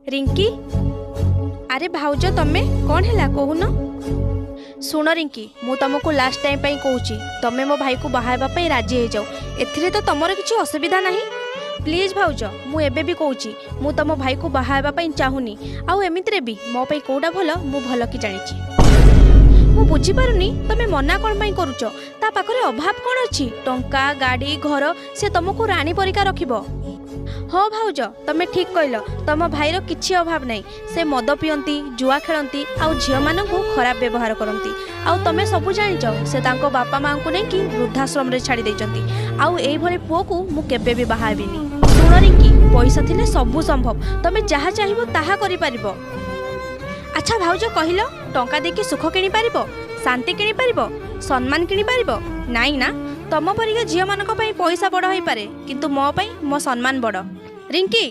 ରିଙ୍କି, ଆରେ ଭାଉଜ, ତମେ କ'ଣ ହେଲା କହୁନ? ଶୁଣ ରିଙ୍କି, ମୁଁ ତମକୁ ଲାଷ୍ଟ ଟାଇମ୍ ପାଇଁ କହୁଛି, ତମେ ମୋ ଭାଇକୁ ବାହା ହେବା ପାଇଁ ରାଜି ହେଇଯାଅ। ଏଥିରେ ତ ତମର କିଛି ଅସୁବିଧା ନାହିଁ। ପ୍ଲିଜ୍ ଭାଉଜ, ମୁଁ ଏବେ ବି କହୁଛି, ମୁଁ ତମ ଭାଇକୁ ବାହା ହେବା ପାଇଁ ଚାହୁଁନି। ଆଉ ଏମିତିରେ ବି ମୋ ପାଇଁ କୋଉଟା ଭଲ ମୁଁ ଭଲ କି ଜାଣିଛି। ମୁଁ ବୁଝିପାରୁନି ତମେ ମନା କ'ଣ ପାଇଁ କରୁଛ? ତା ପାଖରେ ଅଭାବ କ'ଣ ଅଛି? ଟଙ୍କା, ଗାଡ଼ି, ଘର, ସେ ତମକୁ ରାଣୀ ପରିକା ରଖିବ। ହଁ ଭାଉଜ, ତମେ ଠିକ୍ କହିଲ, ତମ ଭାଇର କିଛି ଅଭାବ ନାହିଁ। ସେ ମଦ ପିଅନ୍ତି, ଜୁଆ ଖେଳନ୍ତି ଆଉ ଝିଅମାନଙ୍କୁ ଖରାପ ବ୍ୟବହାର କରନ୍ତି। ଆଉ ତମେ ସବୁ ଜାଣିଛ, ସେ ତାଙ୍କ ବାପା ମାଆଙ୍କୁ ନେଇକି ବୃଦ୍ଧାଶ୍ରମରେ ଛାଡ଼ି ଦେଇଛନ୍ତି। ଆଉ ଏଇଭଳି ପୁଅକୁ ମୁଁ କେବେ ବି ବାହା ହେବିନି। ଶୁଣ ରିଙ୍କି, ପଇସା ଥିଲେ ସବୁ ସମ୍ଭବ, ତମେ ଯାହା ଚାହିଁବ ତାହା କରିପାରିବ। ଆଚ୍ଛା ଭାଉଜ କହିଲ, ଟଙ୍କା ଦେଇକି ସୁଖ କିଣିପାରିବ? ଶାନ୍ତି କିଣିପାରିବ? ସମ୍ମାନ କିଣିପାରିବ? ନାଇଁ ନା? ତମ ପରିକା ଝିଅମାନଙ୍କ ପାଇଁ ପଇସା ବଡ଼ ହୋଇପାରେ, କିନ୍ତୁ ମୋ ପାଇଁ ମୋ ସମ୍ମାନ ବଡ଼। ରିଙ୍କି,